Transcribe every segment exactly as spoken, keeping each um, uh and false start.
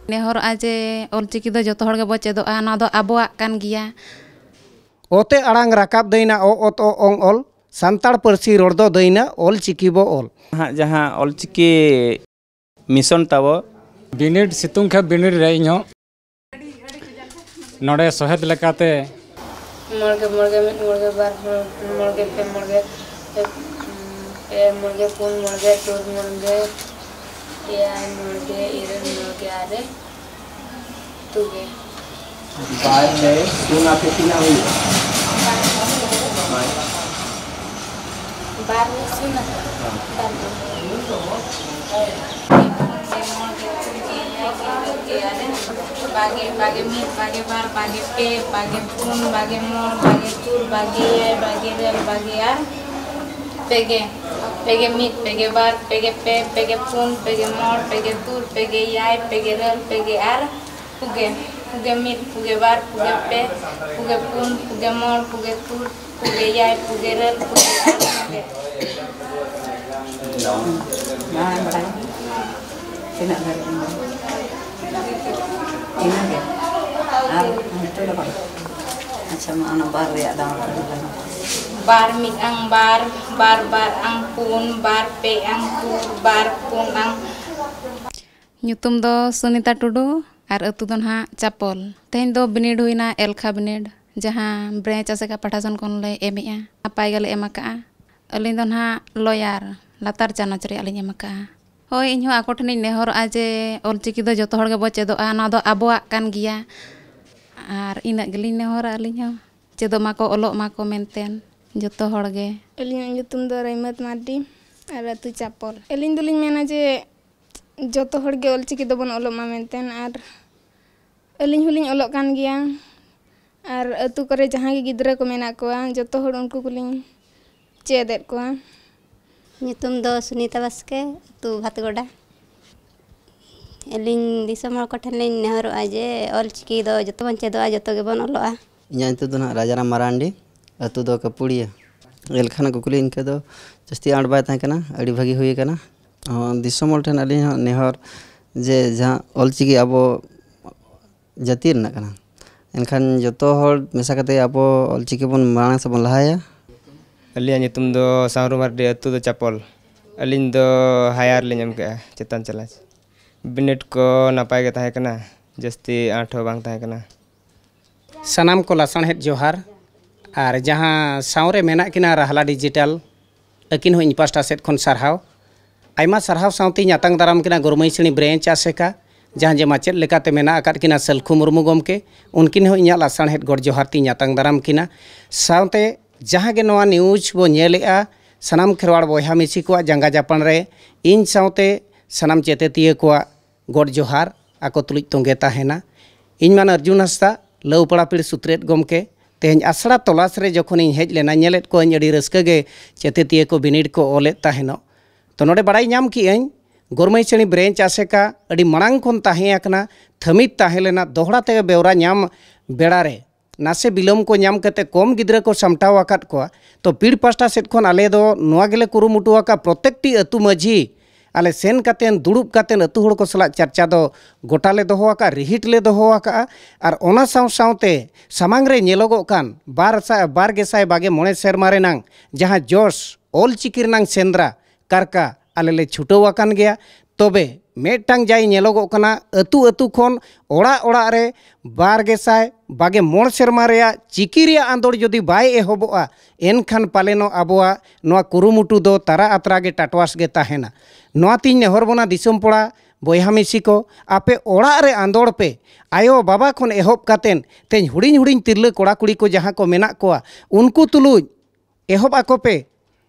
ᱱᱮᱦᱚᱨᱚᱜᱼᱟ ᱡᱮ ᱚᱞᱪᱤᱠᱤ ᱫᱚ ᱡᱚᱛᱚ ᱦᱚᱲ ᱜᱮᱵᱚ ᱪᱮᱫᱚᱜᱼᱟ, ᱱᱚᱣᱟ ᱫᱚ ᱟᱵᱚᱣᱟᱜ ᱠᱟᱱ ᱜᱮᱭᱟ᱾ ᱚᱛᱮ ᱟᱲᱟᱝ ᱨᱟᱠᱟᱵ ᱫᱟᱹᱭᱱᱟ ᱚ ᱚᱛ ᱚ ᱚᱝ ᱚᱞ, ᱥᱟᱱᱛᱟᱲ ᱯᱟᱹᱨᱥᱤ ᱨᱚᱲ ᱫᱚ ᱫᱟᱹᱭᱱᱟ ᱚᱞ ᱪᱤᱠᱤ ᱵᱚ ᱚᱞ᱾ ᱱᱟᱦᱟᱜ ᱡᱟᱦᱟᱸ ᱚᱞᱪᱤᱠᱤ ᱢᱤᱥᱚᱱ ᱛᱟᱵᱚ᱾ ᱵᱤᱱᱤᱰ ᱥᱤᱛᱩᱝ ᱠᱷᱟᱱ ᱵᱤᱱᱤᱰ ᱨᱮ ᱤᱧᱦᱚᱸ ᱱᱚᱰᱮ ᱥᱚᱦᱮᱫ ᱞᱮᱠᱟᱛᱮ᱾ ᱢᱚᱬᱜᱮ ᱢᱚᱬᱜᱮ ᱢᱤᱫ ᱢᱚᱬᱜᱮ ᱵᱟᱨ ᱢᱚᱬᱜᱮ ᱯᱮ ᱢᱚᱬᱜᱮ ᱯᱮ ᱢᱚᱬᱜᱮ ᱯᱩᱱ ᱢᱚᱬᱜᱮ ᱛᱩᱨ ᱢᱚᱬᱜᱮ ᱮᱭᱟᱭ ᱢᱚᱬᱜᱮ ᱤᱨᱟᱹᱞ ᱢᱚᱬᱜᱮ ᱟᱨᱮ ᱛᱩᱜᱮ᱾ ᱵᱟᱨ ᱨᱮ ᱥᱩᱱ ᱟᱛᱮ ᱛᱤᱱᱟᱹᱜ ᱦᱩᱭᱩᱜᱼᱟ? ᱵᱟᱨ ᱨᱮ ᱥᱩᱱ ᱟᱛᱮ? ᱵᱟᱨ ᱜᱮ᱾ ᱵᱟᱜᱮ, ᱵᱟᱜᱮ ᱢᱤᱫ, ᱵᱟᱜᱮ ᱵᱟᱨ, ᱵᱟᱜᱮ ᱯᱮ, ᱵᱟᱜᱮ ᱯᱩᱱ, ᱵᱟᱜᱮ ᱢᱚᱬ, ᱵᱟᱜᱮ ᱛᱩᱨ, ᱵᱟᱜᱮ ᱮᱭᱟᱭ, ᱵᱟᱜᱮ ᱤᱨᱟᱹᱞ, ᱵᱟᱜᱮ ᱟᱨ ᱯᱮᱜᱮ᱾ ᱯᱮᱜᱮ ᱢᱤᱫ, ᱯᱮᱜᱮ ᱵᱟᱨ, ᱯᱮᱜᱮ ᱯᱮ, ᱯᱮᱜᱮ ᱯᱩᱱ, ᱯᱮᱜᱮ ᱢᱚᱬ, ᱯᱮᱜᱮ ᱛᱩᱨ, ᱯᱮᱜᱮ ᱮᱭᱟᱭ, ᱯᱮᱜᱮ ᱤᱨᱟᱹᱞ, ᱯᱮᱜᱮ ᱟᱨ ᱯᱩᱜᱮ᱾ ᱯᱩᱜᱮ ᱢᱤᱫ, ᱯᱩᱜᱮ ᱵᱟᱨ, ᱯᱩᱜᱮ ᱯᱮ, ᱯᱩᱜᱮ ᱯᱩᱱ, ᱯᱩᱜᱮ ᱢᱚᱬ, ᱯᱩᱜᱮ ᱛᱩᱨ, ᱯᱩᱜᱮ ᱮᱭᱟᱭ, ᱯᱩᱜᱮ ᱤᱨᱟᱹᱞ, ᱯᱩᱜᱮ ᱟᱨᱮ᱾ ᱵᱟᱝ ᱵᱟᱲᱟᱭ᱾ ᱛᱤᱱᱟᱹᱜ ᱫᱷᱟᱹᱨᱤᱡ ᱮᱢ ᱵᱟᱲᱟᱭᱟ? ᱤᱱᱟᱹᱜᱮ? ᱟᱨ ᱱᱤᱛᱚᱜ ᱫᱚ ᱵᱟᱝ? ᱟᱪᱪᱷᱟ, ᱢᱟ ᱚᱱᱟ ᱵᱟᱨ ᱨᱮᱭᱟᱜ ᱫᱟᱢ ᱞᱟᱹᱭ ᱢᱮ᱾ ᱵᱟᱨ ᱢᱤᱫ ᱟᱝ ᱵᱟᱨ, ᱵᱟᱨ ᱵᱟᱨ ᱟᱝ ᱯᱩᱱ, ᱵᱟᱨ ᱯᱮ ᱟᱝ ᱛᱩᱨ, ᱵᱟᱨ ᱯᱩᱱ ᱟᱝ᱾ ᱧᱩᱛᱩᱢ ᱫᱚ ᱥᱩᱱᱤᱛᱟ ᱴᱩᱰᱩ ᱟᱨ ᱟᱹᱛᱩ ᱫᱚ ᱱᱟᱦᱟᱜ ᱪᱟᱯᱚᱞ᱾ ᱛᱮᱦᱮᱧ ᱫᱚ ᱵᱤᱱᱤᱰ ᱦᱩᱭᱱᱟ, ᱮᱞᱠᱷᱟ ᱵᱤᱱᱤᱰ, ᱡᱟᱦᱟᱸ ᱵᱨᱮᱧᱪ ᱟᱥᱮᱠᱟ ᱯᱟᱦᱴᱟ ᱥᱮᱱ ᱠᱷᱚᱱ ᱞᱮ ᱮᱢᱮᱜᱼᱟ᱾ ᱱᱟᱯᱟᱭ ᱜᱮᱞᱮ ᱮᱢ ᱟᱠᱟᱜᱼᱟ᱾ ᱟᱹᱞᱤᱧ ᱫᱚ ᱱᱟᱦᱟᱜ ᱞᱚᱭᱟᱨ, ᱞᱟᱛᱟᱨ ᱪᱟᱱᱟᱪ ᱨᱮᱭᱟᱜ ᱞᱤᱧ ᱮᱢ ᱟᱠᱟᱜᱼᱟ᱾ ᱦᱳᱭ, ᱤᱧ ᱦᱚᱸ ᱟᱠᱚ ᱴᱷᱮᱱᱤᱧ ᱱᱮᱦᱚᱨᱚᱜᱼᱟ ᱡᱮ ᱚᱞᱪᱤᱠᱤ ᱫᱚ ᱡᱚᱛᱚ ᱦᱚᱲ ᱜᱮᱵᱚ ᱪᱮᱫᱚᱜᱼᱟ, ᱱᱚᱣᱟ ᱫᱚ ᱟᱵᱚᱣᱟᱜ ᱠᱟᱱ ᱜᱮᱭᱟ᱾ ᱟᱨ ᱤᱱᱟᱹᱜ ᱜᱮᱞᱤᱧ ᱱᱮᱦᱚᱨᱟ ᱟᱹᱞᱤᱧ ᱦᱚᱸ, ᱪᱮᱫᱚᱜ ᱢᱟᱠᱚ, ᱚᱞᱚᱜ ᱢᱟᱠᱚ ᱢᱮᱱᱛᱮ ᱡᱚᱛᱚ ᱦᱚᱲ ᱜᱮ᱾ ᱟᱹᱞᱤᱧᱟᱜ ᱧᱩᱛᱩᱢ ᱫᱚ ᱨᱟᱹᱭᱢᱟᱹᱛ ᱢᱟᱨᱰᱤ ᱟᱨ ᱟᱹᱛᱩ ᱪᱟᱯᱚᱞ᱾ ᱟᱹᱞᱤᱧ ᱫᱚᱞᱤᱧ ᱢᱮᱱᱟ ᱡᱮ ᱡᱚᱛᱚ ᱦᱚᱲ ᱜᱮ ᱚᱞᱪᱤᱠᱤ ᱫᱚᱵᱚᱱ ᱚᱞᱚᱜ ᱢᱟ ᱢᱮᱱᱛᱮ, ᱟᱨ ᱟᱹᱞᱤᱧ ᱦᱚᱸᱞᱤᱧ ᱚᱞᱚᱜ ᱠᱟᱱ ᱜᱮᱭᱟ᱾ ᱟᱨ ᱟᱹᱛᱩ ᱠᱚᱨᱮ ᱡᱟᱦᱟᱸ ᱜᱮ ᱜᱤᱫᱽᱨᱟᱹ ᱠᱚ ᱢᱮᱱᱟᱜ ᱠᱚᱣᱟ, ᱡᱚᱛᱚ ᱦᱚᱲ ᱩᱱᱠᱩ ᱠᱚᱞᱤᱧ ᱪᱮᱫ ᱮᱫ ᱠᱚᱣᱟ᱾ ᱧᱩᱛᱩᱢ ᱫᱚ ᱥᱩᱱᱤᱛᱟ ᱵᱟᱥᱠᱮ, ᱟᱹᱛᱩ ᱵᱷᱟᱛᱜᱚᱰᱟ᱾ ᱟᱹᱞᱤᱧ ᱫᱤᱥᱚᱢ ᱦᱚᱲ ᱠᱚᱴᱷᱮᱱ ᱞᱤᱧ ᱱᱮᱦᱚᱨᱚᱜᱼᱟ ᱡᱮ ᱚᱞᱪᱤᱠᱤ ᱫᱚ ᱡᱚᱛᱚ ᱵᱚᱱ ᱪᱮᱫᱚᱜᱼᱟ, ᱡᱚᱛᱚ ᱜᱮᱵᱚᱱ ᱚᱞᱚᱜᱼᱟ᱾ ᱤᱧᱟᱹᱜ ᱧᱩᱛᱩᱢ ᱫᱚ ᱱᱟᱦᱟᱜ ᱨᱟᱡᱟᱨᱟᱢ ᱢᱟᱨᱟᱱᱰᱤ, ᱟᱹᱛᱩ ᱫᱚ ᱠᱟᱹᱯᱩᱲᱤᱭᱟᱹ᱾ ᱮᱞᱠᱷᱟ ᱨᱮᱱᱟᱜ ᱠᱩᱠᱞᱤ ᱤᱱᱠᱟᱹ ᱫᱚ ᱡᱟᱹᱥᱛᱤ ᱟᱸᱴ ᱵᱟᱭ ᱛᱟᱦᱮᱸ ᱠᱟᱱᱟ, ᱟᱹᱰᱤ ᱵᱷᱟᱹᱜᱤ ᱦᱩᱭ ᱟᱠᱟᱱᱟ᱾ ᱦᱚᱸ, ᱫᱤᱥᱚᱢ ᱦᱚᱲ ᱴᱷᱮᱱ ᱟᱹᱞᱤᱧ ᱦᱚᱸ ᱱᱮᱦᱚᱨ ᱡᱮ ᱡᱟᱦᱟᱸ ᱚᱞᱪᱤᱠᱤ ᱟᱵᱚ ᱡᱟᱹᱛᱤ ᱨᱮᱱᱟᱜ ᱠᱟᱱᱟ, ᱮᱱᱠᱷᱟᱱ ᱡᱚᱛᱚ ᱦᱚᱲ ᱢᱮᱥᱟ ᱠᱟᱛᱮ ᱟᱵᱚ ᱚᱞᱪᱤᱠᱤ ᱵᱚᱱ ᱢᱟᱲᱟᱝ ᱥᱮᱫ ᱵᱚᱱ ᱞᱟᱦᱟᱭᱟ᱾ ᱟᱹᱞᱤᱧᱟᱜ ᱧᱩᱛᱩᱢ ᱫᱚ ᱥᱟᱶᱨᱩ ᱢᱟᱨᱰᱤ, ᱟᱹᱛᱩ ᱫᱚ ᱪᱟᱯᱚᱞ᱾ ᱟᱹᱞᱤᱧ ᱫᱚ ᱦᱟᱭᱟᱨ ᱞᱤᱧ ᱮᱢ ᱠᱮᱜᱼᱟ, ᱪᱮᱛᱟᱱ ᱪᱟᱞᱟᱪ᱾ ᱵᱤᱱᱤᱰ ᱠᱚ ᱱᱟᱯᱟᱭ ᱜᱮ ᱛᱟᱦᱮᱸ ᱠᱟᱱᱟ, ᱡᱟᱹᱥᱛᱤ ᱟᱸᱴ ᱦᱚᱸ ᱵᱟᱝ ᱛᱟᱦᱮᱸ ᱠᱟᱱᱟ᱾ ᱥᱟᱱᱟᱢ ᱠᱚ ᱞᱟᱥᱟᱬᱦᱮᱫ ᱡᱚᱦᱟᱨ᱾ ᱟᱨ ᱡᱟᱦᱟᱸ ᱥᱟᱶᱨᱮ ᱢᱮᱱᱟᱜ ᱠᱤᱱᱟ ᱨᱟᱦᱞᱟ ᱰᱤᱡᱤᱴᱟᱞ, ᱟᱹᱠᱤᱱ ᱦᱚᱸ ᱤᱧ ᱯᱟᱦᱴᱟ ᱥᱮᱫ ᱠᱷᱚᱱ ᱥᱟᱨᱦᱟᱣ᱾ ᱟᱭᱢᱟ ᱥᱟᱨᱦᱟᱣ ᱥᱟᱶᱛᱮᱧ ᱟᱛᱟᱝ ᱫᱟᱨᱟᱢ ᱠᱤᱱᱟ ᱜᱚᱨᱢᱟᱹᱭᱥᱟᱹᱲᱤ ᱵᱨᱟᱧᱪ ᱟᱥᱮᱠᱟ, ᱡᱟᱦᱟᱸ ᱡᱮ ᱢᱟᱪᱮᱫ ᱞᱮᱠᱟᱛᱮ ᱢᱮᱱᱟᱜ ᱟᱠᱟᱫ ᱠᱤᱱᱟ ᱥᱟᱹᱞᱠᱷᱩ ᱢᱩᱨᱢᱩ ᱜᱚᱢᱠᱮ᱾ ᱩᱱᱠᱤᱱ ᱦᱚᱸ ᱤᱧᱟᱹᱜ ᱞᱟᱥᱟᱬᱦᱮᱫ ᱜᱚᱰ ᱡᱚᱦᱟᱨ ᱛᱤᱧ ᱟᱛᱟᱝ ᱫᱟᱨᱟᱢ ᱠᱤᱱᱟ᱾ ᱥᱟᱶᱛᱮ ᱡᱟᱦᱟᱸ ᱜᱮ ᱱᱚᱣᱟ ᱱᱤᱭᱩᱡᱽ ᱵᱚ ᱧᱮᱞᱮᱜᱼᱟ, ᱥᱟᱱᱟᱢ ᱠᱷᱮᱨᱣᱟᱲ ᱵᱚᱭᱦᱟ ᱢᱤᱥᱤ ᱠᱚᱣᱟᱜ ᱡᱟᱸᱜᱟ ᱡᱟᱯᱟᱱ ᱨᱮ ᱤᱧ ᱥᱟᱶᱛᱮ ᱥᱟᱱᱟᱢ ᱪᱮᱛᱮᱛᱤᱭᱟᱹ ᱠᱚᱣᱟᱜ ᱜᱚᱰ ᱡᱚᱦᱟᱨ ᱟᱠᱚ ᱛᱩᱞᱩᱡ ᱛᱚᱸᱜᱮ ᱛᱟᱦᱮᱱᱟ᱾ ᱤᱧ ᱢᱟᱱ ᱚᱨᱡᱩᱱ ᱦᱟᱸᱥᱫᱟ, ᱞᱟᱹᱣᱯᱟᱲᱟ ᱯᱤᱲ ᱥᱩᱛᱨᱮᱛ ᱜᱚᱢᱠᱮ᱾ ᱛᱮᱦᱮᱧ ᱟᱥᱲᱟ ᱛᱚᱞᱟᱥ ᱨᱮ ᱡᱚᱠᱷᱚᱱᱤᱧ ᱦᱮᱡ ᱞᱮᱱᱟ, ᱧᱮᱞᱮᱫ ᱠᱚᱣᱟᱧ ᱟᱹᱰᱤ ᱨᱟᱹᱥᱠᱟᱹ ᱜᱮ ᱪᱮᱛᱮᱛᱤᱭᱟᱹ ᱠᱚ ᱵᱤᱱᱤᱰ ᱠᱚ ᱚᱞᱮᱫ ᱛᱟᱦᱮᱱᱚᱜ᱾ ᱛᱚ ᱱᱚᱰᱮ ᱵᱟᱲᱟᱭ ᱧᱟᱢ ᱠᱮᱜᱼᱟᱹᱧ, ᱜᱚᱨᱢᱟᱹᱭᱥᱟᱹᱲᱤ ᱵᱨᱟᱧᱪ ᱟᱥᱮᱠᱟ ᱟᱹᱰᱤ ᱢᱟᱲᱟᱝ ᱠᱷᱚᱱ ᱛᱟᱦᱮᱸ ᱟᱠᱟᱱᱟ, ᱛᱷᱟᱹᱢᱤᱛ ᱛᱟᱦᱮᱸ ᱞᱮᱱᱟ᱾ ᱫᱚᱦᱲᱟ ᱛᱮ ᱵᱮᱣᱨᱟ ᱧᱟᱢ ᱵᱮᱲᱟ ᱨᱮ ᱱᱟᱥᱮ ᱵᱤᱞᱚᱢ ᱠᱚ ᱧᱟᱢ ᱠᱟᱛᱮ ᱠᱚᱢ ᱜᱤᱫᱽᱨᱟᱹ ᱠᱚ ᱥᱟᱢᱴᱟᱣ ᱟᱠᱟᱫ ᱠᱚᱣᱟ᱾ ᱛᱚ ᱯᱤᱲ ᱯᱟᱥᱴᱟ ᱥᱮᱫ ᱠᱷᱚᱱ ᱟᱞᱮ ᱫᱚ ᱱᱚᱣᱟ ᱜᱮᱞᱮ ᱠᱩᱨᱩᱢᱩᱴᱩ ᱟᱠᱟᱫ, ᱯᱨᱚᱛᱮᱠᱴᱤ ᱟᱹᱛᱩ ᱢᱟᱹᱡᱷᱤ ᱟᱞᱮ ᱥᱮᱱ ᱠᱟᱛᱮ ᱫᱩᱲᱩᱵ ᱠᱟᱛᱮ ᱟᱹᱛᱩ ᱦᱚᱲ ᱠᱚ ᱥᱟᱞᱟᱜ ᱪᱟᱨᱪᱟ ᱫᱚ ᱜᱚᱴᱟ ᱞᱮ ᱫᱚᱦᱚ ᱟᱠᱟᱫ, ᱨᱤᱦᱤᱴ ᱞᱮ ᱫᱚᱦᱚ ᱟᱠᱟᱫᱼᱟ᱾ ᱟᱨ ᱚᱱᱟ ᱥᱟᱶ ᱥᱟᱶᱛᱮ ᱥᱟᱢᱟᱝ ᱨᱮ ᱧᱮᱞᱚᱜᱚᱜ ᱠᱟᱱ ᱵᱟᱨ ᱥᱟᱭ, ᱵᱟᱨ ᱜᱮᱥᱟᱭ ᱵᱟᱜᱮ ᱢᱚᱬᱮ ᱥᱮᱨᱢᱟ ᱨᱮᱱᱟᱝ ᱡᱟᱦᱟᱸ ᱡᱚᱥ, ᱚᱞ ᱪᱤᱠᱤ ᱨᱮᱱᱟᱝ ᱥᱮᱸᱫᱽᱨᱟ ᱠᱟᱨᱠᱟ ᱟᱞᱮ ᱞᱮ ᱪᱷᱩᱴᱟᱹᱣ ᱟᱠᱟᱱ ᱜᱮᱭᱟ᱾ ᱛᱚᱵᱮ ᱢᱤᱫᱴᱟᱝ ᱡᱟᱭ ᱧᱮᱞᱚᱜᱚᱜ ᱠᱟᱱᱟ, ᱟᱹᱛᱩ ᱟᱹᱛᱩ ᱠᱷᱚᱱ ᱚᱲᱟᱜ ᱚᱲᱟᱜ ᱨᱮ ᱵᱟᱨ ᱜᱮᱥᱟᱭ ᱵᱟᱜᱮ ᱢᱚᱬᱮ ᱥᱮᱨᱢᱟ ᱨᱮᱭᱟᱜ ᱪᱤᱠᱤ ᱨᱮᱭᱟᱜ ᱟᱸᱫᱳᱲ ᱡᱩᱫᱤ ᱵᱟᱭ ᱮᱦᱚᱵᱚᱜᱼᱟ, ᱮᱱᱠᱷᱟᱱ ᱯᱟᱞᱮᱱᱚᱜ ᱟᱵᱚᱣᱟᱜ ᱱᱚᱣᱟ ᱠᱩᱨᱩᱢᱩᱴᱩ ᱫᱚ ᱛᱟᱨᱟ ᱟᱛᱨᱟ ᱜᱮ ᱴᱟᱴᱣᱟᱥ ᱜᱮ ᱛᱟᱦᱮᱱᱟ᱾ ᱱᱚᱣᱟ ᱛᱤᱧ ᱱᱮᱦᱚᱨ ᱵᱚᱱᱟ ᱫᱤᱥᱚᱢ ᱯᱚᱲᱟ ᱵᱚᱭᱦᱟ ᱢᱤᱥᱤ ᱠᱚ, ᱟᱯᱮ ᱚᱲᱟᱜ ᱨᱮ ᱟᱸᱫᱳᱲ ᱯᱮ᱾ ᱟᱭᱳ ᱵᱟᱵᱟ ᱠᱷᱚᱱ ᱮᱦᱚᱵ ᱠᱟᱛᱮᱱ ᱛᱮᱦᱮᱧ ᱦᱩᱰᱤᱧ ᱦᱩᱰᱤᱧ ᱛᱤᱨᱞᱟᱹ ᱠᱚᱲᱟ ᱠᱩᱲᱤ ᱠᱚ ᱡᱟᱦᱟᱸ ᱠᱚ ᱢᱮᱱᱟᱜ ᱠᱚᱣᱟ, ᱩᱱᱠᱩ ᱛᱩᱞᱩᱡ ᱮᱦᱚᱵ ᱟᱠᱚ ᱯᱮ᱾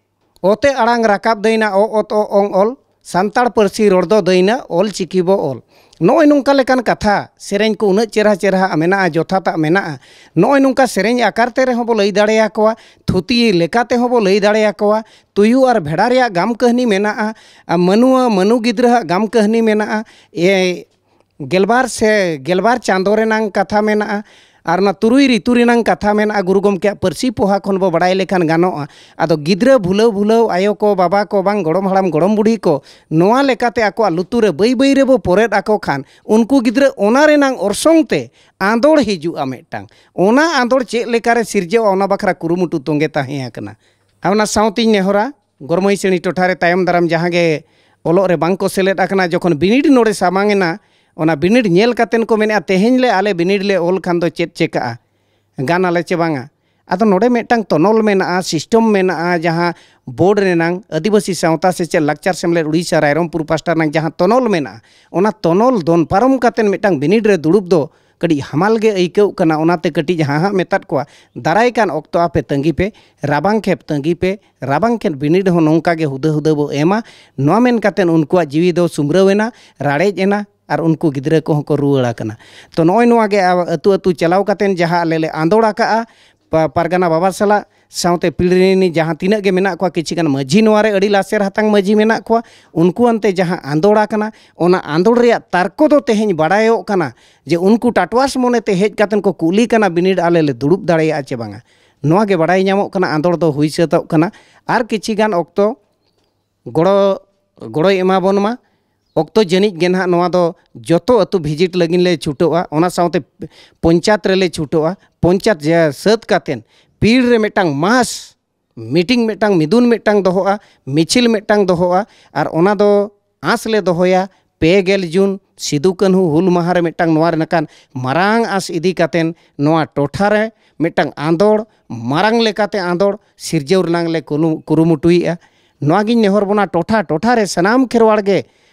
ᱚᱛᱮ ᱟᱲᱟᱝ ᱨᱟᱠᱟᱵ ᱫᱟᱹᱭᱱᱟ, ᱚ ᱚᱛ ᱚ ᱚᱝ ᱚᱞ, ᱥᱟᱱᱛᱟᱲ ᱯᱟᱹᱨᱥᱤ ᱨᱚᱲ ᱫᱚ ᱫᱟᱹᱭᱱᱟ, ᱚᱞ ᱪᱤᱠᱤ ᱵᱚ ᱚᱞ᱾ ᱱᱚᱜᱼᱚᱭ ᱱᱚᱝᱠᱟ ᱞᱮᱠᱟᱱ ᱠᱟᱛᱷᱟ, ᱥᱮᱨᱮᱧ ᱠᱚ ᱩᱱᱟᱹᱜ ᱪᱮᱨᱦᱟ ᱪᱮᱨᱦᱟ ᱢᱮᱱᱟᱜᱼᱟ, ᱡᱚᱛᱷᱟᱛᱟᱜ ᱢᱮᱱᱟᱜᱼᱟ᱾ ᱱᱚᱜᱼᱚᱭ ᱱᱚᱝᱠᱟ ᱥᱮᱨᱮᱧ ᱟᱠᱟᱨ ᱛᱮ ᱨᱮᱦᱚᱸ ᱵᱚ ᱞᱟᱹᱭ ᱫᱟᱲᱮᱭᱟᱠᱚᱣᱟ, ᱛᱷᱩᱛᱤ ᱞᱮᱠᱟ ᱛᱮᱦᱚᱸ ᱵᱚ ᱞᱟᱹᱭ ᱫᱟᱲᱮᱭᱟᱠᱚᱣᱟ᱾ ᱛᱩᱭᱩ ᱟᱨ ᱵᱷᱮᱲᱟ ᱨᱮᱭᱟᱜ ᱜᱟᱢ ᱠᱟᱹᱦᱱᱤ ᱢᱮᱱᱟᱜᱼᱟ, ᱟᱨ ᱢᱟᱹᱱᱩᱣᱟᱹ ᱢᱟᱹᱱᱩ ᱜᱤᱫᱽᱨᱟᱹᱣᱟᱜ ᱜᱟᱢ ᱠᱟᱹᱦᱱᱤ ᱢᱮᱱᱟᱜᱼᱟ, ᱮ, ᱜᱮᱞᱵᱟᱨ ᱥᱮ ᱜᱮᱞᱵᱟᱨ ᱪᱟᱸᱫᱚ ᱨᱮᱱᱟᱝ ᱠᱟᱛᱷᱟ ᱢᱮᱱᱟᱜᱼᱟ, ᱟᱨ ᱚᱱᱟ ᱛᱩᱨᱩᱭ ᱨᱤᱛᱩ ᱨᱮᱱᱟᱝ ᱠᱟᱛᱷᱟ ᱢᱮᱱᱟᱜᱼᱟ, ᱜᱩᱨᱩ ᱜᱚᱢᱠᱮᱭᱟᱜ ᱯᱟᱹᱨᱥᱤ ᱯᱚᱦᱟ ᱠᱷᱚᱱ ᱵᱚ ᱵᱟᱲᱟᱭ ᱞᱮᱠᱷᱟᱱ ᱜᱟᱱᱚᱜᱼᱟ᱾ ᱟᱫᱚ ᱜᱤᱫᱽᱨᱟᱹ ᱵᱷᱩᱞᱟᱹᱣ ᱵᱷᱩᱞᱟᱹᱣ ᱟᱭᱳ ᱠᱚ, ᱵᱟᱵᱟ ᱠᱚ, ᱵᱟᱝ ᱜᱚᱲᱚᱢ ᱦᱟᱲᱟᱢ ᱜᱚᱲᱚᱢ ᱵᱩᱰᱷᱤ ᱠᱚ ᱱᱚᱣᱟ ᱞᱮᱠᱟᱛᱮ ᱟᱠᱚᱣᱟᱜ ᱞᱩᱛᱩᱨ ᱨᱮ ᱵᱟᱹᱭ ᱵᱟᱹᱭ ᱨᱮᱵᱚ ᱯᱚᱨᱮᱫ ᱟᱠᱚ ᱠᱷᱟᱱ, ᱩᱱᱠᱩ ᱜᱤᱫᱽᱨᱟᱹ ᱚᱱᱟ ᱨᱮᱱᱟᱝ ᱚᱨᱥᱚᱝ ᱛᱮ ᱟᱸᱫᱚᱲ ᱦᱤᱡᱩᱜᱼᱟ ᱢᱤᱫᱴᱟᱝ᱾ ᱚᱱᱟ ᱟᱸᱫᱚᱲ ᱪᱮᱫ ᱞᱮᱠᱟᱨᱮ ᱥᱤᱨᱡᱟᱹᱜᱼᱟ, ᱚᱱᱟ ᱵᱟᱠᱷᱨᱟ ᱠᱩᱨᱩᱢᱩᱴᱩ ᱛᱚᱸᱜᱮ ᱛᱟᱦᱮᱸ ᱟᱠᱟᱱᱟ᱾ ᱟᱨ ᱚᱱᱟ ᱥᱟᱶᱛᱮᱧ ᱱᱮᱦᱚᱨᱟ, ᱜᱚᱨᱢᱟᱹᱭ ᱥᱮᱬᱤ ᱴᱚᱴᱷᱟ ᱨᱮ ᱛᱟᱭᱚᱢ ᱫᱟᱨᱟᱢ ᱡᱟᱦᱟᱸ ᱜᱮ ᱚᱞᱚᱜ ᱨᱮ ᱵᱟᱝ ᱠᱚ ᱥᱮᱞᱮᱫ ᱟᱠᱟᱱᱟ, ᱡᱚᱠᱷᱚᱱ ᱵᱤᱱᱤᱰ ᱱᱚᱰᱮ ᱥᱟᱢᱟᱝ ᱮᱱᱟ, ᱚᱱᱟ ᱵᱤᱱᱤᱰ ᱧᱮᱞ ᱠᱟᱛᱮᱱ ᱠᱚ ᱢᱮᱱᱮᱫᱼᱟ, "ᱛᱮᱦᱮᱧ ᱞᱮ ᱟᱞᱮ ᱵᱤᱱᱤᱰ ᱞᱮ ᱚᱞ ᱠᱷᱟᱱ ᱫᱚ ᱪᱮᱫ ᱪᱮᱠᱟᱜᱼᱟ, ᱜᱟᱱ ᱟᱞᱮ ᱪᱮ ᱵᱟᱝᱟ?" ᱟᱫᱚ ᱱᱚᱰᱮ ᱢᱤᱫᱴᱟᱝ ᱛᱚᱱᱚᱞ ᱢᱮᱱᱟᱜᱼᱟ, ᱥᱤᱥᱴᱚᱢ ᱢᱮᱱᱟᱜᱼᱟ, ᱡᱟᱦᱟᱸ ᱵᱳᱨᱰ ᱨᱮᱱᱟᱝ ᱟᱹᱫᱤᱵᱟᱹᱥᱤ ᱥᱟᱶᱛᱟ ᱥᱮᱪᱮᱫ ᱞᱟᱠᱪᱟᱨ ᱥᱮᱢᱞᱮᱫ ᱩᱲᱤᱥᱥᱟ ᱨᱟᱭᱨᱚᱝᱯᱩᱨ ᱯᱟᱥᱴᱟ ᱨᱮᱱᱟᱝ ᱡᱟᱦᱟᱸ ᱛᱚᱱᱚᱞ ᱢᱮᱱᱟᱜᱼᱟ, ᱚᱱᱟ ᱛᱚᱱᱚᱞ ᱫᱚᱱ ᱯᱟᱨᱚᱢ ᱠᱟᱛᱮᱱ ᱢᱤᱫᱴᱟᱝ ᱵᱤᱱᱤᱰ ᱨᱮ ᱫᱩᱲᱩᱵ ᱫᱚ ᱠᱟᱹᱴᱤᱡ ᱦᱟᱢᱟᱞ ᱜᱮ ᱟᱹᱭᱠᱟᱹᱣᱜ ᱠᱟᱱᱟ᱾ ᱚᱱᱟᱛᱮ ᱠᱟᱹᱴᱤᱡ ᱦᱟᱦᱟᱜ ᱢᱮᱛᱟᱫ ᱠᱚᱣᱟ, ᱫᱟᱨᱟᱭ ᱠᱟᱱ ᱚᱠᱛᱚ ᱟᱯᱮ ᱛᱟᱺᱜᱤ ᱯᱮ, ᱨᱟᱵᱟᱝ ᱠᱷᱮᱯ ᱛᱟᱺᱜᱤ ᱯᱮ, ᱨᱟᱵᱟᱝ ᱠᱷᱮᱯ ᱵᱤᱱᱤᱰ ᱦᱚᱸ ᱱᱚᱝᱠᱟ ᱜᱮ ᱦᱩᱫᱟᱹ ᱦᱩᱫᱟᱹ ᱵᱚ ᱮᱢᱟ᱾ ᱱᱚᱣᱟ ᱢᱮᱱ ᱠᱟᱛᱮᱫ ᱩᱱᱠᱩᱣᱟᱜ ᱡᱤᱣᱤ ᱫᱚ ᱥᱩᱢᱨᱟᱹᱣ ᱮᱱᱟ, ᱨᱟᱲᱮᱡ ᱮᱱᱟ, ᱟᱨ ᱩᱱᱠᱩ ᱜᱤᱫᱽᱨᱟᱹ ᱠᱚᱦᱚᱸ ᱠᱚ ᱨᱩᱣᱟᱹᱲ ᱟᱠᱟᱱᱟ᱾ ᱛᱚ, ᱱᱚᱜᱼᱚᱭ ᱱᱚᱣᱟ ᱜᱮ ᱟ-, ᱟᱹᱛᱩ ᱟᱹᱛᱩ ᱪᱟᱞᱟᱣ ᱠᱟᱛᱮᱫ ᱡᱟᱦᱟᱸ ᱟᱞᱮ ᱞᱮ ᱟᱸᱫᱳᱲ ᱟᱠᱟᱜᱼᱟ, ᱯᱟ-, ᱯᱟᱨᱜᱟᱱᱟ ᱵᱟᱵᱟ ᱥᱟᱞᱟᱜ, ᱥᱟᱶᱛᱮ ᱯᱤᱲᱦᱤ ᱨᱤᱱ ᱡᱟᱦᱟᱸ ᱛᱤᱱᱟᱹᱜ ᱜᱮ ᱢᱮᱱᱟᱜ ᱠᱚᱣᱟ, ᱠᱤᱪᱷᱤ ᱜᱟᱱ ᱢᱟᱹᱡᱷᱤ ᱱᱚᱣᱟ ᱨᱮ ᱟᱹᱰᱤ ᱞᱟᱥᱮᱨ ᱦᱟᱛᱟᱝ ᱢᱟᱹᱡᱷᱤ ᱢᱮᱱᱟᱜ ᱠᱚᱣᱟ, ᱩᱱᱠᱩ ᱟᱱᱛᱮ ᱡᱟᱦᱟᱸ ᱟᱸᱫᱳᱲ ᱟᱠᱟᱱᱟ, ᱚᱱᱟ ᱟᱸᱫᱳᱲ ᱨᱮᱭᱟᱜ ᱛᱟᱨᱠᱚ ᱫᱚ ᱛᱮᱦᱮᱧ ᱵᱟᱲᱟᱭᱚᱜ ᱠᱟᱱᱟ ᱡᱮ ᱩᱱᱠᱩ ᱴᱟᱴᱣᱟᱥ ᱢᱚᱱᱮᱛᱮ ᱦᱮᱡ ᱠᱟᱛᱮᱫ ᱠᱚ ᱠᱩᱞᱤ ᱠᱟᱱᱟ, ᱵᱤᱱᱤᱰ ᱟᱞᱮ ᱞᱮ ᱫᱩᱲᱩᱵ ᱫᱟᱲᱮᱭᱟᱜᱼᱟ ᱪᱮ ᱵᱟᱝᱟ᱾ ᱱᱚᱣᱟ ᱜᱮ ᱵᱟᱲᱟᱭ ᱧᱟᱢᱚᱜ ᱠᱟᱱᱟ, ᱟᱸᱫᱳᱲ ᱫᱚ ᱦᱩᱭ ᱥᱟᱹᱛᱚᱜ ᱠᱟᱱᱟ᱾ ᱟᱨ ᱠᱤᱪᱷᱤ ᱜᱟᱱ ᱚᱠᱛᱚ ᱜᱚᱲᱚ, ᱜᱚᱲᱚᱭ ᱮᱢᱟ ᱵᱚᱱ ᱢᱟ᱾ ᱚᱠᱛᱚ ᱡᱟᱹᱱᱤᱡ ᱜᱮ ᱱᱟᱦᱟᱜ ᱱᱚᱣᱟ ᱫᱚ ᱡᱚᱛᱚ ᱟᱹᱛᱩ ᱵᱷᱤᱡᱤᱴ ᱞᱟᱹᱜᱤᱫ ᱞᱮ ᱪᱷᱩᱴᱟᱹᱜᱼᱟ, ᱚᱱᱟ ᱥᱟᱶᱛᱮ ᱯᱚᱧᱪᱟᱭᱮᱛ ᱨᱮᱞᱮ ᱪᱷᱩᱴᱟᱹᱜᱼᱟ᱾ ᱯᱚᱧᱪᱟᱭᱮᱛ ᱡᱟ-, ᱥᱟᱹᱛ ᱠᱟᱛᱮᱫ ᱯᱤᱲ ᱨᱮ ᱢᱤᱫᱴᱟᱝ ᱢᱟᱥ ᱢᱤᱴᱤᱝ ᱢᱤᱫᱴᱟᱝ, ᱢᱤᱫᱩᱱ ᱢᱤᱫᱴᱟᱝ ᱫᱚᱦᱚᱜᱼᱟ, ᱢᱤᱪᱷᱤᱞ ᱢᱤᱫᱴᱟᱝ ᱫᱚᱦᱚᱜᱼᱟ, ᱟᱨ ᱚᱱᱟ ᱫᱚ ᱟᱸᱥ ᱞᱮ ᱫᱚᱦᱚᱭᱟ, ᱯᱮ ᱜᱮᱞ ᱡᱩᱱ ᱥᱤᱫᱩ ᱠᱟᱹᱱᱦᱩ ᱦᱩᱞ ᱢᱟᱦᱟ ᱨᱮ ᱢᱤᱫᱴᱟᱝ ᱱᱚᱣᱟ ᱨᱮᱱᱟᱜ ᱢᱟᱨᱟᱝ ᱟᱸᱥ ᱤᱫᱤ ᱠᱟᱛᱮᱱ ᱱᱚᱣᱟ ᱴᱚᱴᱷᱟ ᱨᱮ ᱢᱤᱫᱴᱟᱝ ᱟᱸᱫᱳᱲ, ᱢᱟᱨᱟᱝ ᱞᱮᱠᱟᱛᱮ ᱟᱸᱫᱳᱲ ᱥᱤᱨᱡᱟᱹᱣ ᱨᱮᱱᱟᱝ ᱞᱮ ᱠᱩᱞᱩ-, ᱠᱩᱨᱩᱢᱩᱴᱩᱭᱮᱫᱼᱟ᱾ ᱱᱚᱣᱟ ᱜᱤᱧ ᱱᱮᱦᱚᱨ ᱵᱚᱱᱟ, ᱴᱚᱴᱷᱟ ᱴᱚᱴᱷᱟ ᱨᱮ ᱥᱟᱱᱟᱢ ᱠᱷᱮᱨᱣᱟᱲ ᱜᱮ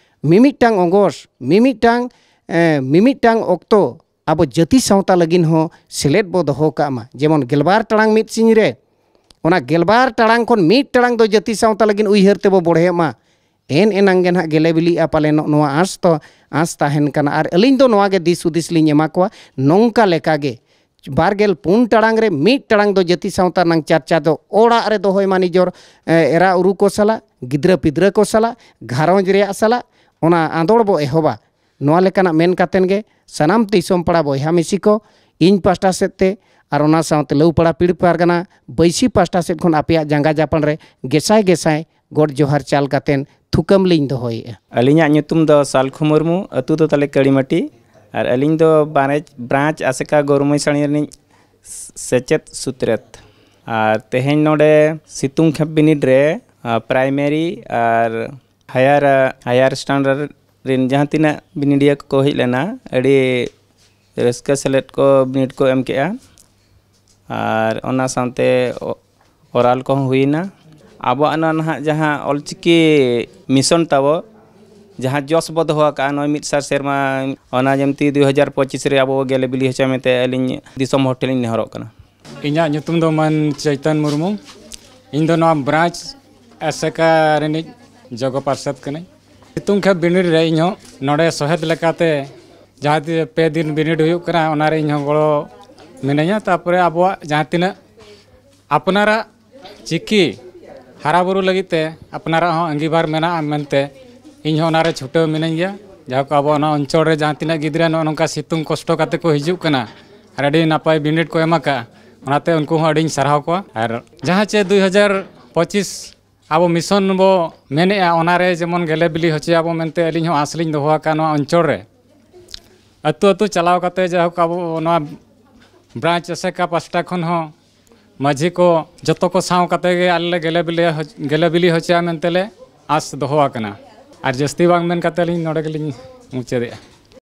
ᱢᱤᱢᱤᱫᱴᱟᱝ ᱚᱜᱚᱥᱴ, ᱢᱤᱢᱤᱫᱴᱟᱝ, ᱮᱸ, ᱢᱤᱢᱤᱫᱴᱟᱝ ᱚᱠᱛᱚ ᱟᱵᱚ ᱡᱟᱹᱛᱤ ᱥᱟᱶᱛᱟ ᱞᱟᱹᱜᱤᱫ ᱦᱚᱸ ᱥᱮᱞᱮᱫ ᱵᱚ ᱫᱚᱦᱚ ᱠᱟᱜ ᱢᱟ᱾ ᱡᱮᱢᱚᱱ ᱜᱮᱞᱵᱟᱨ ᱴᱟᱲᱟᱝ ᱢᱤᱫ ᱥᱤᱧ ᱨᱮ, ᱚᱱᱟ ᱜᱮᱞᱵᱟᱨ ᱴᱟᱲᱟᱝ ᱠᱷᱚᱱ ᱢᱤᱫ ᱴᱟᱲᱟᱝ ᱫᱚ ᱡᱟᱹᱛᱤ ᱥᱟᱶᱛᱟ ᱞᱟᱹᱜᱤᱫ ᱩᱭᱦᱟᱹᱨ ᱛᱮᱵᱚ ᱵᱚᱲᱦᱮᱜ ᱢᱟ᱾ ᱮᱱ ᱮᱱᱟᱝ ᱜᱮ ᱱᱟᱦᱟᱜ ᱜᱮᱞᱮ ᱵᱤᱞᱤᱜᱼᱟ ᱯᱟᱞᱮᱱᱚᱜ, ᱱᱚᱣᱟ ᱟᱸᱥ ᱛᱚ, ᱟᱸᱥ ᱛᱟᱦᱮᱱ ᱠᱟᱱᱟ᱾ ᱟᱨ ᱟᱹᱞᱤᱧ ᱫᱚ ᱱᱚᱣᱟ ᱜᱮ ᱫᱤᱥ ᱦᱩᱫᱤᱥ ᱞᱤᱧ ᱮᱢᱟ ᱠᱚᱣᱟ, ᱱᱚᱝᱠᱟ ᱞᱮᱠᱟ ᱜᱮ ᱵᱟᱨ ᱜᱮᱞ ᱯᱩᱱ ᱴᱟᱲᱟᱝ ᱨᱮ ᱢᱤᱫ ᱴᱟᱲᱟᱝ ᱫᱚ ᱡᱟᱹᱛᱤ ᱥᱟᱶᱛᱟ ᱨᱮᱱᱟᱝ ᱪᱟᱨᱪᱟ ᱫᱚ ᱚᱲᱟᱜ ᱨᱮ ᱫᱚᱦᱚᱭ ᱢᱟ ᱱᱤᱡᱚᱨ, ᱮ, ᱮᱨᱟ ᱩᱨᱩ ᱠᱚ ᱥᱟᱞᱟᱜ, ᱜᱤᱫᱽᱨᱟᱹ ᱯᱤᱫᱽᱨᱟᱹ ᱠᱚ ᱥᱟᱞᱟᱜ, ᱜᱷᱟᱨᱚᱸᱡᱽ ᱨᱮᱭᱟᱜ ᱥᱟᱞᱟᱜ ᱚᱱᱟ ᱟᱸᱫᱳᱲ ᱵᱚ ᱮᱦᱚᱵᱟ᱾ ᱱᱚᱣᱟ ᱞᱮᱠᱟᱱᱟᱜ ᱢᱮᱱ ᱠᱟᱛᱮᱱ ᱜᱮ ᱥᱟᱱᱟᱢ ᱫᱤᱥᱚᱢ ᱯᱟᱲᱟ ᱵᱚᱭᱦᱟ ᱢᱤᱥᱤ ᱠᱚ, ᱤᱧ ᱯᱟᱦᱴᱟ ᱥᱮᱫ ᱛᱮ ᱟᱨ ᱚᱱᱟ ᱥᱟᱶᱛᱮ ᱞᱟᱹᱣᱯᱟᱲᱟ ᱯᱤᱲ ᱯᱟᱨᱜᱟᱱᱟ ᱵᱟᱹᱭᱥᱤ ᱯᱟᱦᱴᱟ ᱥᱮᱫ ᱠᱷᱚᱱ ᱟᱯᱮᱭᱟᱜ ᱡᱟᱸᱜᱟ ᱡᱟᱯᱟᱱ ᱨᱮ ᱜᱮᱥᱟᱭ ᱜᱮᱥᱟᱭ ᱜᱚᱰ ᱡᱚᱦᱟᱨ ᱪᱟᱞ ᱠᱟᱛᱮᱱ ᱛᱷᱩᱠᱟᱹᱢ ᱞᱤᱧ ᱫᱚᱦᱚᱭᱮᱫᱼᱟ᱾ ᱟᱹᱞᱤᱧᱟᱜ ᱧᱩᱛᱩᱢ ᱫᱚ ᱥᱟᱞᱠᱷᱩ ᱢᱩᱨᱢᱩ, ᱟᱹᱛᱩ ᱫᱚ ᱛᱟᱞᱮ ᱠᱟᱹᱲᱤᱢᱟᱹᱴᱤ, ᱟᱨ ᱟᱹᱞᱤᱧ ᱫᱚ ᱵᱟᱨᱮᱡᱽ ᱵᱨᱟᱧᱪ ᱟᱥᱮᱠᱟ ᱜᱚᱨᱢᱚᱭ ᱥᱟᱹᱲᱤ ᱨᱤᱱᱤᱡ ᱥᱮᱪᱮᱫ ᱥᱩᱛᱨᱮᱛ᱾ ᱟᱨ ᱛᱮᱦᱮᱧ ᱱᱚᱰᱮ ᱥᱤᱛᱩᱝ ᱠᱷᱮᱯ ᱵᱤᱱᱤᱰ ᱨᱮ, ᱟ, ᱯᱨᱟᱭᱢᱟᱨᱤ ᱟᱨ ᱦᱟᱭᱟᱨ, ᱦᱟᱭᱟᱨ ᱥᱴᱟᱱᱰᱟᱨᱰ ᱨᱮᱱ ᱡᱟᱦᱟᱸ ᱛᱤᱱᱟᱹᱜ ᱵᱤᱱᱤᱰᱤᱭᱟᱹ ᱠᱚᱠᱚ ᱦᱮᱡ ᱞᱮᱱᱟ, ᱟᱹᱰᱤ ᱨᱟᱹᱥᱠᱟᱹ ᱥᱮᱞᱮᱫ ᱠᱚ ᱵᱤᱱᱤᱰ ᱠᱚ ᱮᱢ ᱠᱮᱜᱼᱟ᱾ ᱟᱨ ᱚᱱᱟ ᱥᱟᱶᱛᱮ ᱚ-, ᱚᱨᱟᱞ ᱠᱚᱦᱚᱸ ᱦᱩᱭᱮᱱᱟ᱾ ᱟᱵᱚᱣᱟᱜ ᱱᱚᱣᱟ ᱱᱟᱦᱟᱜ ᱡᱟᱦᱟᱸ ᱚᱞᱪᱤᱠᱤ ᱢᱤᱥᱚᱱ ᱛᱟᱵᱚ, ᱡᱟᱦᱟᱸ ᱡᱚᱥ ᱵᱚ ᱫᱚᱦᱚ ᱟᱠᱟᱫᱼᱟ ᱱᱚᱜᱼᱚᱭ ᱢᱤᱫ ᱥᱟᱭ ᱥᱮᱨᱢᱟ, ᱚᱱᱟ ᱡᱮᱢᱛᱤ ᱫᱩᱭ ᱦᱟᱡᱟᱨ ᱯᱚᱸᱪᱤᱥ ᱨᱮ ᱟᱵᱚ ᱜᱮᱞᱮ ᱵᱤᱞᱤ ᱦᱚᱪᱚᱭ ᱢᱮᱱᱛᱮ ᱟᱹᱞᱤᱧ ᱫᱤᱥᱚᱢ ᱦᱚᱲ ᱴᱷᱮᱱ ᱞᱤᱧ ᱱᱮᱦᱚᱨᱚᱜ ᱠᱟᱱᱟ᱾ ᱤᱧᱟᱹᱜ ᱧᱩᱛᱩᱢ ᱫᱚ ᱢᱟᱹᱱ ᱪᱳᱭᱛᱚᱱ ᱢᱩᱨᱢᱩ᱾ ᱤᱧ ᱫᱚ ᱱᱚᱣᱟ ᱵᱨᱟᱧᱪ ᱟᱥᱮᱠᱟ ᱨᱤᱱᱤᱡ ᱡᱚᱜᱚ ᱯᱟᱨᱥᱮᱛ ᱠᱟᱹᱱᱟᱹᱧ᱾ ᱥᱤᱛᱩᱝ ᱠᱷᱮᱯ ᱵᱤᱱᱤᱰ ᱨᱮ ᱤᱧ ᱦᱚᱸ ᱱᱚᱰᱮ ᱥᱚᱦᱮᱫ ᱞᱮᱠᱟᱛᱮ ᱡᱟᱦᱟᱸ ᱛᱤ ᱯᱮ ᱫᱤᱱ ᱵᱤᱱᱤᱰ ᱦᱩᱭᱩᱜ ᱠᱟᱱᱟ, ᱚᱱᱟ ᱨᱮ ᱤᱧ ᱦᱚᱸ ᱜᱚᱲᱚ ᱢᱤᱱᱟᱹᱧᱟ᱾ ᱛᱟᱨᱯᱚᱨᱮ ᱟᱵᱚᱣᱟᱜ ᱡᱟᱦᱟᱸ ᱛᱤᱱᱟᱹᱜ ᱟᱯᱱᱟᱨᱟᱜ ᱪᱤᱠᱤ ᱦᱟᱨᱟ ᱵᱩᱨᱩ ᱞᱟᱹᱜᱤᱫ ᱛᱮ ᱟᱯᱱᱟᱨᱟᱜ ᱦᱚᱸ ᱟᱸᱜᱤᱵᱷᱟᱨ ᱢᱮᱱᱟᱜᱼᱟ ᱢᱮᱱᱛᱮ ᱤᱧ ᱦᱚᱸ ᱚᱱᱟ ᱨᱮ ᱪᱷᱩᱴᱟᱹᱣ ᱢᱤᱱᱟᱹᱧ ᱜᱮᱭᱟ᱾ ᱡᱟᱦᱟᱸ ᱠᱚ ᱟᱵᱚ ᱚᱱᱟ ᱚᱧᱪᱚᱞ ᱨᱮ ᱡᱟᱦᱟᱸ ᱛᱤᱱᱟᱹᱜ ᱜᱤᱫᱽᱨᱟᱹ ᱱᱚᱜᱼᱚ ᱱᱚᱝᱠᱟ ᱥᱤᱛᱩᱝ ᱠᱚᱥᱴᱚ ᱠᱟᱛᱮ ᱠᱚ ᱦᱤᱡᱩᱜ ᱠᱟᱱᱟ ᱟᱨ ᱟᱹᱰᱤ ᱱᱟᱯᱟᱭ ᱵᱤᱱᱤᱰ ᱠᱚ ᱮᱢ ᱟᱠᱟᱫᱼᱟ, ᱚᱱᱟᱛᱮ ᱩᱱᱠᱩ ᱦᱚᱸ ᱟᱹᱰᱤᱧ ᱥᱟᱨᱦᱟᱣ ᱠᱚᱣᱟ᱾ ᱟᱨ ᱡᱟᱦᱟᱸ ᱪᱮ ᱫᱩᱭ ᱦᱟᱡᱟᱨ ᱯᱚᱸᱪᱤᱥ ᱟᱵᱚ ᱢᱤᱥᱚᱱ ᱵᱚ ᱢᱮᱱᱮᱫᱼᱟ, ᱚᱱᱟ ᱨᱮ ᱡᱮᱢᱚᱱ ᱜᱮᱞᱮ ᱵᱤᱞᱤ ᱦᱚᱪᱚᱭᱟᱵᱚ ᱢᱮᱱᱛᱮ ᱟᱹᱞᱤᱧ ᱦᱚᱸ ᱟᱸᱥ ᱞᱤᱧ ᱫᱚᱦᱚ ᱟᱠᱟᱫᱼᱟ ᱱᱚᱣᱟ ᱚᱧᱪᱚᱞ ᱨᱮ᱾ ᱟᱹᱛᱩ ᱟᱹᱛᱩ ᱪᱟᱞᱟᱣ ᱠᱟᱛᱮ ᱡᱟᱭᱦᱳᱠ ᱟᱵᱚ ᱱᱚᱣᱟ ᱵᱨᱟᱧᱪ ᱟᱥᱮᱠᱟ ᱯᱟᱥᱴᱟ ᱠᱷᱚᱱ ᱦᱚᱸ ᱢᱟᱹᱡᱷᱤ ᱠᱚ ᱡᱚᱛᱚ ᱠᱚ ᱥᱟᱶ ᱠᱟᱛᱮ ᱜᱮ ᱟᱞᱮ ᱞᱮ ᱜᱮᱞᱮ ᱵᱤᱞᱤ ᱦᱚᱪ-, ᱜᱮᱞᱮ ᱵᱤᱞᱤ ᱦᱚᱪᱚᱭᱟ ᱢᱮᱱᱛᱮ ᱞᱮ ᱟᱸᱥ ᱫᱚᱦᱚ ᱟᱠᱟᱱᱟ᱾ ᱟᱨ ᱡᱟᱹᱥᱛᱤ ᱵᱟᱝ ᱢᱮᱱ ᱠᱟᱛᱮ ᱟᱹᱞᱤᱧ ᱱᱚᱰᱮ ᱜᱮᱞᱤᱧ ᱢᱩᱪᱟᱹᱫᱮᱜᱼᱟ᱾